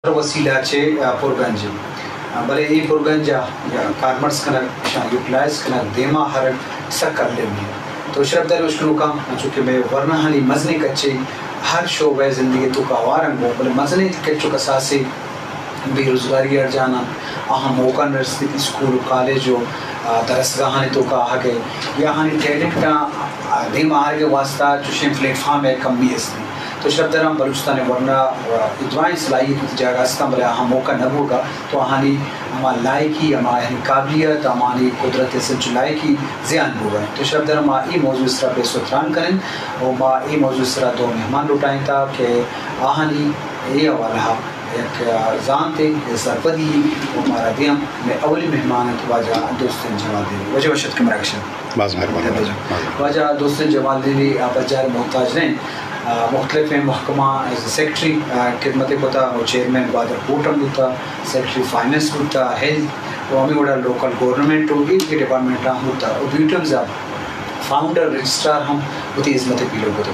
وسیلہ چہ، آ، پرگنج انت۔ آ، بلے اے پرگنج ءَ یا کارمرز کنگ، اشاں یوٹیلائز کنگ، دیما ہرگ سک المی انت۔ تو شرپدار وش کنوکاں، انچو کہ مئے ورناہانی مزنیں کچے ہر شعبہ زندگی توکا ہوار انت، بلے مزنیں کچ و کساسے بے روزگاری ارجان انت، آہاں موقع نرسیت، اسکول و کالج و، آ، درسگاہانی توکا آہگ ءِ یا آہانی ٹیلنٹاں، آ، دیما آرگ ءِ واسطہ چوشیں پلیٹ فارم ءِ کمی است انت۔ تو شرپداراں بلوچستان ءِ ورنا، آ، اے درائیں صلاحیت وتی جاگہ استاں، بلے آہاں موقع نہ بوگا، تو آہانی ہما لائقی، ہما آہانی قابلیت، ہمانی قدرت ءِ سنچ لائقی زیان بوگا انت۔ تو شرپداراں ما اے موضوع ءِ سرا بحث و تران کنیں و ما اے موضوع ءِ سرا دو مہمان لوٹائینتا کہ آہانی اے حوالہ ءَ یک زانتے، سرپدی و مارا دیم۔ مئے اولی مہمان انت واجہ دوستین جمالدینی۔ واجہ وش اتک مراگش ءَ۔ باز مہربانی واجہ۔ باز مہربانی۔ واجہ دوستین جمالدینی آ پجار محتاج نہ انت۔ آ، مختلفیں محکمہ ایز اے سیکرٹری، آ، خدمت کتا و چیئرمین گوادر پورٹ ہم بوتا، سیکرٹری فائنانس بوتا، ہیلتھ و ہمے وڑا لوکل گورنمنٹ و اے ڈپارٹمنٹ ہم بوتا و دوئیں ٹرمز ءَ فاؤنڈر رجسٹرار ہم وتی ہزمت ءَ پیلو کتگ۔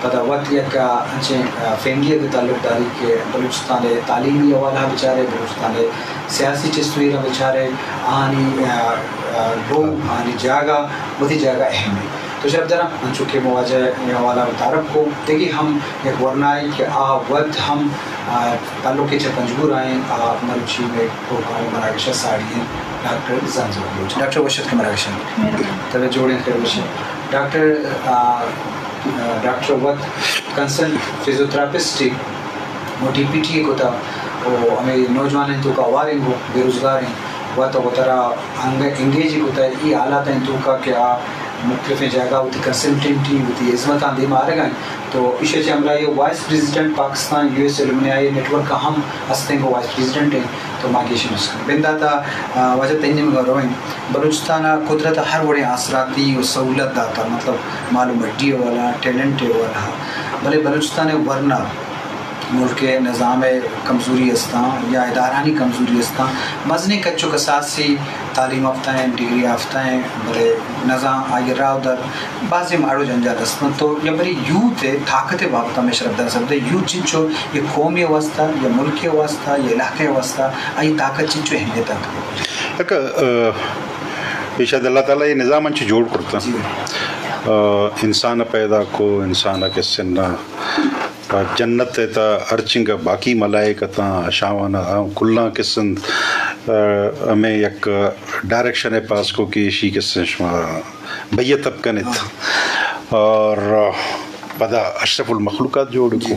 پدا وت یک، آ، انچیں، آ، فیملی ءَ تعلق داری کہ بلوچستان ءِ تعلیمی حوالہ ءَ بچارے، بلوچستان ءِ سیاسی چست و ایراں بچارے، آہانی، آ، آ، گوں آہانی جاگہ، وتی جاگہ اہم انت۔ تو شرپداراں، انچو کہ ما واجہ ءِ حوالہ ءَ تعارف کو، دگہ ہم یک ورنائے کہ آ وت ہم، آ، تعلق چہ پنجگور ءَ انت، آ مروچی مئے پروگرام ءِ مراگش ءَ ساڑی انت، ڈاکٹر زنزور بلوچ۔ ڈاکٹر وش اتک مراگش ءَ۔ مہربانی۔ طبیعت جوڑ انت، خیر وش۔ ڈاکٹر، آ، آ، ڈاکٹر وت کنسلٹ فزیوتھراپسٹ و ڈی پی ٹی ءَ کتا و ہمے نوجوانانی توکا ہوار انت و بے روزگار انت۔ وت وترا انگ-، انگیج کتا اے حالاتانی توکا کہ آ مختلفیں جاگہ وتی کنسلٹنٹی، وتی ہزمتاں دیما آرگا انت۔ تو ایشی ءَ چہ ہمراہی ءَ وائس پریزیڈنٹ پاکستان یو ایس ایلومنائی نیٹ ورک ءَ ہم ہستیں گوں وائس پریزیڈنٹ انت، تو ما گیشیں نسخہ بندات ءَ، آ، واجہ تئی نیمگ ءَ رویں۔ بلوچستان ءَ قدرت ءَ ہر وڑیں آسراتی و سہولت داتا، مطلب مال و مڈی ءِ حوالہ، ٹیلنٹ ءِ حوالہ، بلے بلوچستان ءِ ورنا ملک ءِ نظام ءِ کمزوری استاں یا ادارہانی کمزوری استاں، مزنیں کچ و کساسے تعلیم یافتہ ایں، ڈگری یافتہ ایں، بلے نظام آئی ءِ راہ و در بازیں اڑ و جنجال است انت۔ تو یک برے یوتھ ءِ طاقت ءِ بابت ءَ مئے شرپدار سرپد، یوتھ چنچو یک قومے ءِ واستہ یا ملکے ءِ واستہ یا علاقے ءِ واستہ آئی ءِ طاقت چنچو اہمیت انت؟ یک، آ، ایشاں اللہ تعالیٰ ءَ نظام انچو جوڑ کرتا۔ جی۔ آ، انسان ءَ پیدا کو، انسان ءَ کسن ءَ جنت ءِ تہ ءَ ہرچنگ ءَ باقی ملائک اتاں، اشاں واناں، آ کلاں کسن ءَ ہمے یک ڈائریکشن ءَ پاس کو کہ ایشی کسن شما بیعت اب کنت۔ ہاں۔ اور پدا اشرف المخلوقات جوڑ کو۔ جی۔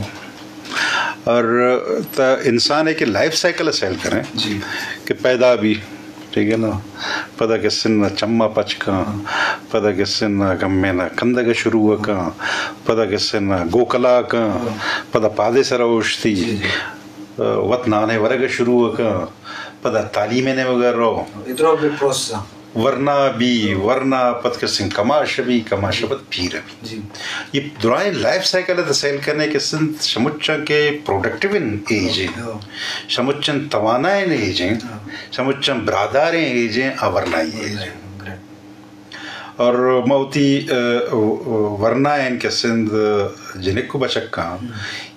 اور تہ انسان ءِ کہ لائف سائیکل ءَ سیل کریں، جی، کہ پیدا بی، ٹھیک ہے نا، پدا کسن ءَ چم ءَ پچ کن، پدا کسن ءَ گمین ءَ کندگ ءَ شروع کن، پدا کسن ءَ گوکلا کن، پدا پادے سر ءَ اوشتی، جی، جی۔ وت نان ءِ ورگ ءَ شروع کن، پدا تعلیم ءِ نیمگ ءَ رو۔ ادرو بے پروسس۔ ورنا بی، ورنا پد کسن کماش بی، کماش پد پیر بی۔ جی۔ یہ درائیں لائف سائیکل ءَ سیل کرنے کسن شمچاں کہ پروڈکٹیو ایج ہیں۔ ہاں۔ شمچاں توانائیں ایج ہیں۔ ہاں۔ شمچاں براداریں ایج ہیں، آ ورنائی ایج ہیں۔ ورنائی، گریٹ۔ اور ما وتی، آ، ورنائیں کسند جنک و بچکاں، ہم۔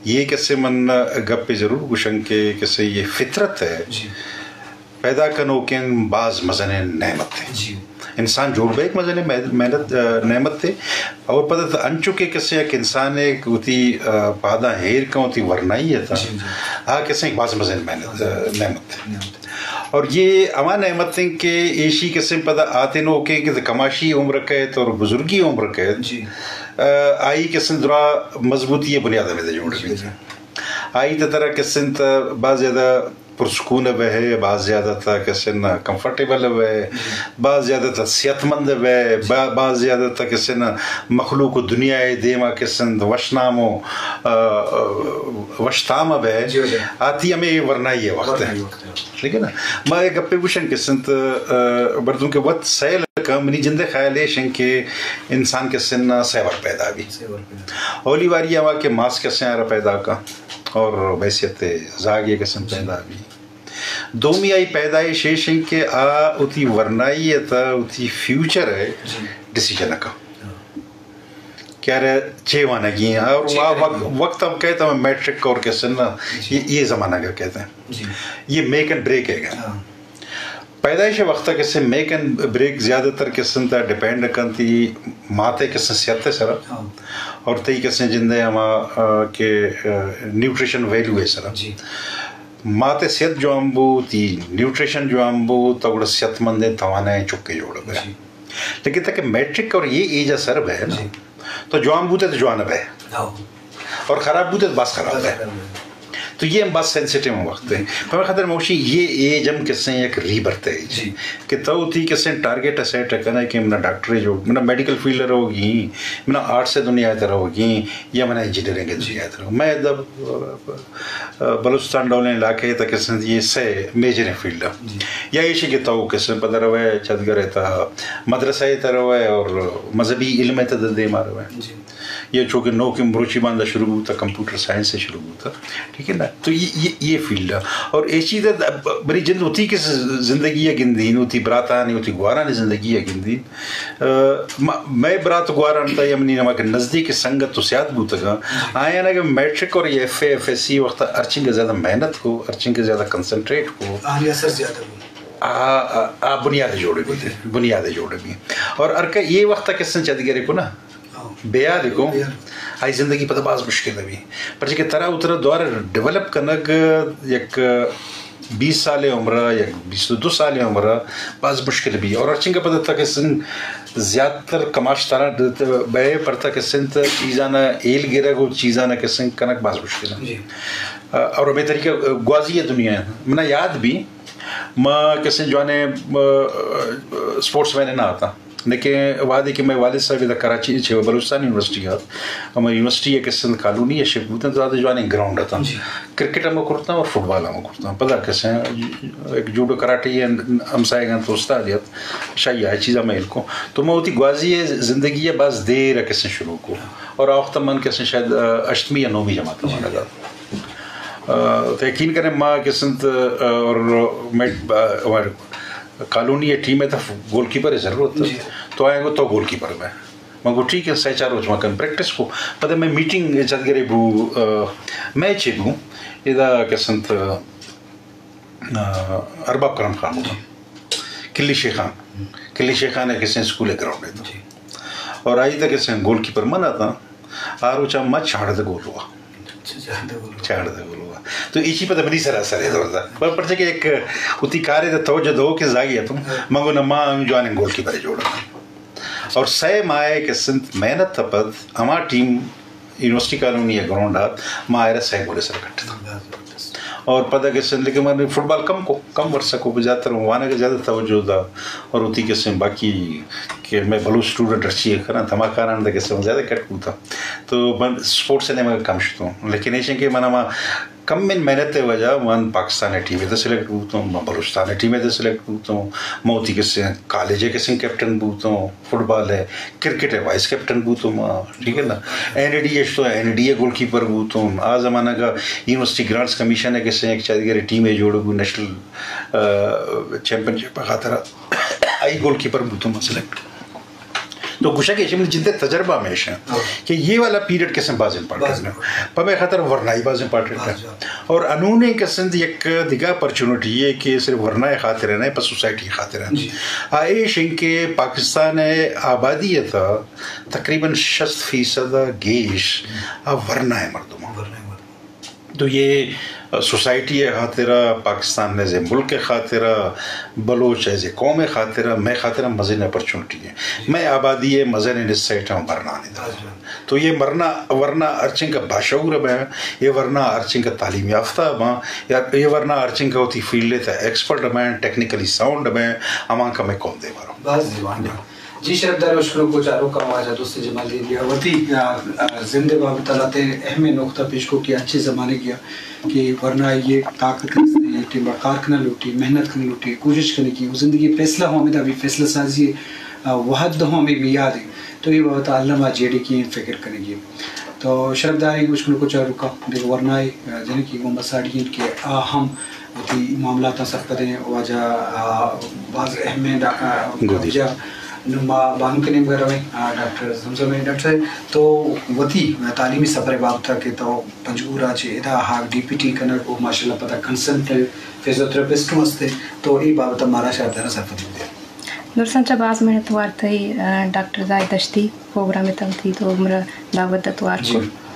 یہ کسے من گپے ضرور گوشن کہ کسے یہ فطرت ہے۔ جی۔ پیدا کنوکیں باز مزنیں نعمت ہے۔ جی۔ انسان جوڑ بے ایک مزنیں مہ-، محنت، آ، نعمت ہے۔ اور پدا انچو کہ کسے یک انسان ہے کہ وتی، آ، پاداں ہیر کن وتی ورنائی ہے تا۔ جی، جی۔ آ کسے ایک باز مزنیں محنت، آ، نعمت ہے۔ نعمت۔ اور یہ ہما نعمت ہیں کہ ایشی کسے پدا آتے نو کہ، کہ کماشی عمر کہت اور بزرگی عمر کہت۔ جی۔ آ، آئی کسے درا مضبوطی ہے بنیاد میں جوڑ جی، بھی۔ جی۔ آئی تا طرح کسے تا باز زیادہ پرسکون بہ، باز زیادہ تا کسن کمفرٹیبل بہ، باز زیادہ تا صحت مند بہ، با-، باز زیادہ تا کسن مخلوق و دنیا ء دیما کسن وشنام و، آ، آ، وشتام بہ۔ جی، جی۔ آتی ہمیں ورنائی وقت ہے۔ ورنائی وقت ہے۔ ٹھیک ہے نا؟ ما ایک گپے گوشن کسن تا، آ، مردم کے وقت سیل کا منی جندے خیال ایش ہیں کہ انسان کسن سیور پیدا بھی۔ سیور پیدا۔ اولی واری ہوا کہ ماس کسن آرا پیدا کا۔ اور بحیثیت زاگے کسن پیدا بی۔ دومی آئی پیدائش ایش انت کہ آ وتی ورنائی ء تہ وتی فیوچر ء جی۔ ڈیسیژن ء کن۔ ہاں۔ کہ ارے چے وانگی ایں، اور وقت ہم کہتے ہیں میٹرک اور کسے نا، یہ زمانہ کا کہتے ہیں، یہ میک اینڈ بریک ہے۔ پیدائش وقت کسے میک اینڈ بریک زیادہ تر کسے تا ڈیپینڈ کنتی ماتے کسے صحت سرا اور تئی کسے جندے ہما کہ نیوٹریشن ویلیو ہے سرا۔ ماتے صحت جوان بو، تی نیوٹریشن جوان بو، تو گڑا صحت مندیں توانائیں چکے جوڑ بے۔ لیکن تاکہ میٹرک اور یہ ایج سر بے نا، تو جوان بوتے تو جوان بے اور خراب بوتے تو بس خراب بے۔ تو یہ ہم بس سینسیٹیو وقت ہے۔ پر خاطر موشی یہ ایج ہم کسے یک ری برتھ ہے کہ تو تی کسے ٹارگٹ سیٹ کرنا کہ منا ڈاکٹر جو منا میڈیکل فیلڈ ہوگی، منا آرٹس دنیا تر ہوگی یا منا انجینئرنگ دنیا تر۔ میں ادب بلوچستان ڈولیں علاقے تا کسے یہ سے میجر فیلڈ ہے۔ یا ایشی کہ تو کسے پدر ہوئے چدگر تا مدرسہ تر ہوئے اور مذہبی علم تا دیما ہوئے۔ یہ چونکہ نوکیں مروچی باندا شروع بوتا، کمپیوٹر سائنس سے شروع بوتا، ٹھیک ہے نا؟ تو یہ یہ یہ فیلڈ ہے۔ اور اے چیز بری جند ہوتی کہ زندگی ہے گندین ہوتی، براتانی ہوتی، گوارانی زندگی ہے گندین۔ میں برات گواران تا یمنی نما کے نزدیک سنگت تو سیاد بوتگا۔ آیا نا کہ میٹرک اور ایف اے ایف ایس سی وقت ارچنگ زیادہ محنت کو، ارچنگ زیادہ کنسنٹریٹ کو، آہانی اثر زیادہ ہو۔ آ بنیاد جوڑے بھی، بنیاد جوڑے بھی۔ اور ارکا یہ وقت کسن چدگرے کو نا بیا دیکھو، آئی زندگی پتہ باز مشکل ہے بھی۔ پر کہ ترا اترا دوار ڈیولپ کنگ یک بیس سال عمر، یک بیس دو سال عمر باز مشکل بھی۔ اور ارچنگ پتہ تک سن زیادہ تر کماش ترا بے پر تک سن چیزاں ایل گرگ و چیزاں کسن کنگ باز مشکل ہے۔ اور ہمیں طریقہ گوازی ہے دنیا ہے۔ منا یاد بھی، ما کسن جوانے اسپورٹس مین نہ آتا۔ لیکن وہدے کہ مئے والد صاحب ادا کراچی چہ بلوچستان یونیورسٹی ات، ہما یونیورسٹی یک سندھ کالونی ء شفٹ بوتن، تو آتے جوانیں گراؤنڈ اتاں۔ کرکٹ ہم کرتاں اور فٹبال ہم کرتاں۔ پدا کسے یک جوڈو کراٹے ء ہمسائیگاں تو استاد ات، شاہی آئی چیزا میں ہلکوں۔ تو ما وتی گوازی ء زندگی ء باز دیر ء کسے شروع کو اور آ وخت من کسے شاید ہشتمی یا نومی جماعت ء وانگ ء۔ تو یقین کریں ما کسے اور میں کالونی ء ٹیم ء تہ گول کیپر ء ضرورت ات۔ تو آئے گو تو گول کیپر میں۔ من گو ٹھیک ہے، سہ چار روچ ما کن پریکٹس کو۔ پدا میں میٹنگ چدگرے بو، میچ بو۔ ادا کسنت ارباب کرم خان بو۔ کلی شیخان۔ کلی شیخان ہے کسے اسکول گراؤنڈ ہے تو۔ اور آئی تک کسے گول کیپر من آتا۔ آ روچا ما چاڑ دے گول ہوا۔ چاڑ دے گول ہوا۔ تو ایچی پتہ منی سرا سر ہے دور دا۔ پر پرچہ کہ ایک اتی کارے دا توجہ دو کہ زاگی اتوں۔ من گو نہ ما جوانیں گول کیپر جوڑا۔ اور سئے ماہ ء کسنت محنت ء پد ہما ٹیم یونیورسٹی کالونی ء گراؤنڈ ات، ما آئرا سئے گولے سر کٹتا۔ اور پدا کسنت لیکن من فٹبال کم کو، کم ورسہ کو، زیادہ تر وانگ ء زیادہ توجہ دا۔ اور وتی کسنت باقی کہ میں بلوچ اسٹوڈنٹ رچی ء کراں، دھماکاران دا کسنت زیادہ کٹ بوتا۔ تو من اسپورٹس نے میں کم شتوں۔ لیکن ایشن کہ من ہما کم من محنت ء وجہ من پاکستان ء ٹیم ء سلیکٹ بوتوں، من بلوچستان ء ٹیم ء سلیکٹ بوتوں، من وتی کسے کالج ء کسے کیپٹن بوتوں، فٹبال ء، کرکٹ ء وائس کیپٹن بوتوں ما، ٹھیک ہے نا؟ این ڈی اے اشتو، این ڈی اے گول کیپر بوتوں۔ آ زمانہ کا یونیورسٹی گرانٹس کمیشن ء کسے یک چاہدگرے ٹیم ء جوڑ بو نیشنل، آ، چیمپئن شپ خاطر آئی گول کیپر بوتوں ما سلیکٹ۔ تو گوشگ کہ منی جند ء تجربہ ہمیش انت کہ یہ والا پیریڈ کسے باز امپورٹنٹ ہے۔ پہ مئے خاطر ورنائی باز امپورٹنٹ ہے۔ اور انونے کسند یک دگہ اپرچونٹی ہے کہ صرف ورنا ء خاطر ہے نہ، پہ سوسائٹی خاطر ہے۔ آ ایش انت کہ پاکستان ء آبادی ء تہ تقریباً شست فیصد ء گیش آ ورنا ء مردم انت۔ تو یہ سوسائٹی ء خاطرا، پاکستان ایز اے ملک ء خاطرا، بلوچ ایز اے قوم ء خاطرا، مئے خاطرا مزن اپرچونٹی ہے۔ مئے آبادی ء مزن حصہ ایٹاں ورنانے دا۔ تو یہ ورنا، ورنا ہرچنکہ باشعور بیں، یہ ورنا ہرچنکہ تعلیم یافتہ باں، یا یہ ورنا ہرچنکہ وتی فیلڈ ء تہ ایکسپرٹ بیں، ٹیکنیکلی ساؤنڈ بیں، ہمانکہ مئے قوم دے بارو۔ باز دیوان۔ جی شرفدار اشکنوک و چاروکاں، واجہ دوست جمالدین ء وتی، آ، آ، زند ء بابت ء لہتیں اہمیں نقطہ پیش کو کہ انچیں زمانگے ء کہ ورنائی ء طاقت ء ٹیم ء کار کنگ لوٹی، محنت کنگ لوٹی، کوشش کنگی و زندگی ء فیصلہ ہوں ہمے دابی فیصلہ سازی ء، آ، وہد ہوں ہمے میاد انت۔ تو اے بابت ء الم ء جیڑے کی فکر کنگی۔ تو شرفداریں اشکنوک و چاروکاں، دگہ ورنائے، آ، جنکی گوں بساڑی انت کہ آ ہم وتی معاملاتاں سرپدیں واجہ، آ، باز اہمیں ڈا-، آ، گودی۔ واجہ نوں ما بانک ءِ نیمگ ءَ رویں، آ، ڈاکٹر زمزم ءَ۔ ڈاکٹر صاحب، تو وتی تعلیمی سفر ءِ بابت ءَ کہ تو پنجگور ءَ چہ ادا ہاک ڈی پی ٹی کنگ ءُ ماشاءاللہ پدا کنسلٹنٹ فزیوتھراپسٹ ہوں ہستے، تو اے بابت ءَ مارا شاردار ءَ سرپدی بدے۔ درستاں چہ باز منت وار تئی، آ، ڈاکٹر زاہد دشتی پروگرام ءِ تہا وتی تو مارا دعوت دات وار جی۔ کت۔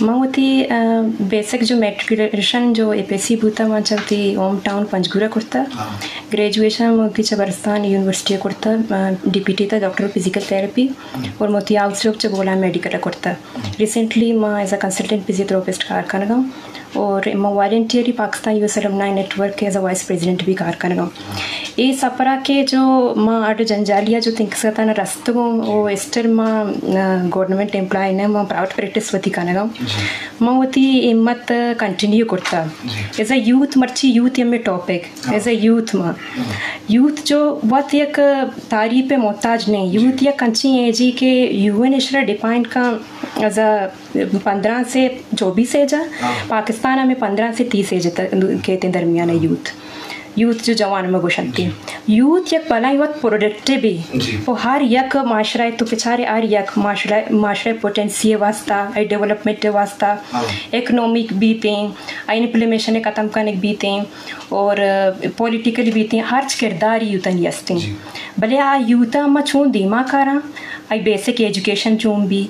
من وتی، آ، بیسک جو میٹریکولیشن جو ایف ایس سی بوتا، من چہ وتی ہوم ٹاؤن پنجگور ءَ کرتا۔ ہاں۔ گریجویشن من وتی چہ برستان یونیورسٹی ءَ کرتا، آ، ڈی پی ٹی تا ڈاکٹر فزیکل تھراپی، ہم۔ اور من وتی ہاؤس جاب چہ بولان میڈیکل ءَ کرتا۔ ہم۔ ریسنٹلی من ایز اے کنسلٹنٹ فزیوتھراپسٹ کار کنگا ہوں اور من والنٹیئرلی پاکستان یو ایس الومنائی نیٹ ورک ایز اے وائس پریزیڈنٹ بھی کار کنگا ہوں۔ اے سفرا کہ جو ما اڈ جنجالیا جو تنکستا نہ رستگوں، او اسٹل ما، آ، گورنمنٹ امپلائی نہ، ما پرائیویٹ پریکٹس وتی کنگا ہوں۔ جی۔ ما وتی ہمت کنٹینیو کرتا۔ جی۔ ایز اے یوتھ، مرچی یوتھ ہمے ٹاپک، ہاں۔ ایز اے یوتھ ما۔ ہاں۔ یوتھ جو وت یک تعریف ءِ محتاج نہیں۔ جی۔ یوتھ یک انچیں ایجے کہ یو این ایشرا ڈیفائن کن ایز اے پندرہ سے چوبیس ایج ءَ، ہاں۔ پاکستان ءَ ہمے پندرہ سے تیس ایج ءَ کیت ایں درمیان ءَ یوتھ۔ یوتھ جو جوان ما گوشنتی۔ جی۔ یوتھ یک بلاہیں وت پروڈکٹیو بی۔ جی۔ او ہر یک معاشرہ ءَ تو بچارے، ہر یک معاشرہ، معاشرہ ءِ پوٹینسی ءِ واسطہ، اے ڈیولپمنٹ ءِ واسطہ، ہاں۔ اکنامک بیتیں، اے انفلیمیشن ءَ ختم کنگ بیتیں، اور پولیٹیکل بیتیں، ہرچ کرداری یوتھانی ہستیں۔ جی۔ بلے آ یوتھ ءَ ما چون دیما کاراں، آئی بیسک ایجوکیشن چون بی،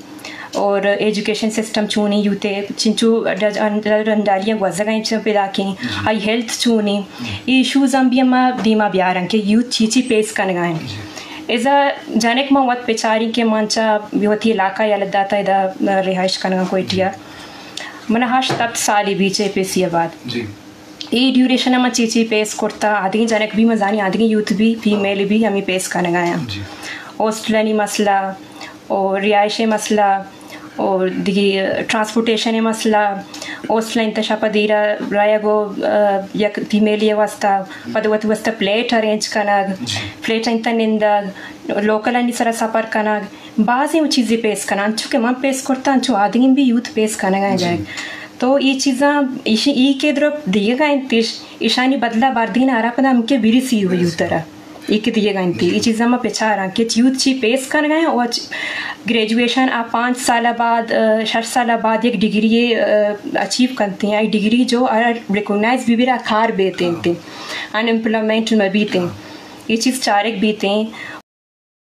اور ایجوکیشن سسٹم چونیں یوتھ ءِ، چنچو ڈج-، ڈنڈالیاں گوزگ ءَ انت چہ پیداکیں، جی۔ آئی ہیلتھ چونیں، جی۔ اے ایشوز ہم بھی ہما دیما بیاراں کہ یوتھ چی چی پیس کنگا انت۔ جی۔ ازا جنک ما وت بچاریں کہ من چہ وتی علاقہ یلہ داتا ادا رہائش کنگا کوئٹہ ءَ۔ من ہشت ہپت سالی بی چہ ایف ایس سی ءَ بعد۔ جی۔ اے ڈیوریشن ءَ من چی چی پیس کرتا، آدگیں جنک بھی من زانی، آدگیں یوتھ بھی، فیمیل بھی ہمیں پیس کنگا آں۔ جی۔ ہاسٹلانی مسئلہ، اور رہائش ءِ مسئلہ، اور دگہ ٹرانسپورٹیشن ءِ مسئلہ، ہاسٹل انت شپ ءَ دیر ءَ رایگ و، آ، یک فیمیلی ءِ واسطہ، پد وتی واسطہ فلیٹ ارینج کنگ، جی۔ فلیٹ انت نندگ، لوکلانی سرا سفر کنگ، بازیں چیزے پیس کناں، انچو کہ من پیس کرتا، انچو آدگیں بھی یوتھ پیس کنگا جی۔ جائے۔ تو اے چیزاں، ایش-، ای کہ درو دیگا انت، ایش-، ایشانی بدلہ باردین آرا پدا ہم کہ بری سی ہو یوتھ را۔ ای کہ دیگا انت، ای چیزاں ما پچاراں کہ یوتھ چی پیس کنگا ہیں، او چ-، گریجویشن آ پانچ سال بعد، آ، شش سال بعد یک ڈگری، آ، اچیو کنتے ہیں۔ اے ڈگری جو آ ریکگنائز بھی بیرا کار بیتے ہیں، ان ایمپلائمنٹ مہ بیتے ہیں۔ اے چیز چارگ بیتے ہیں۔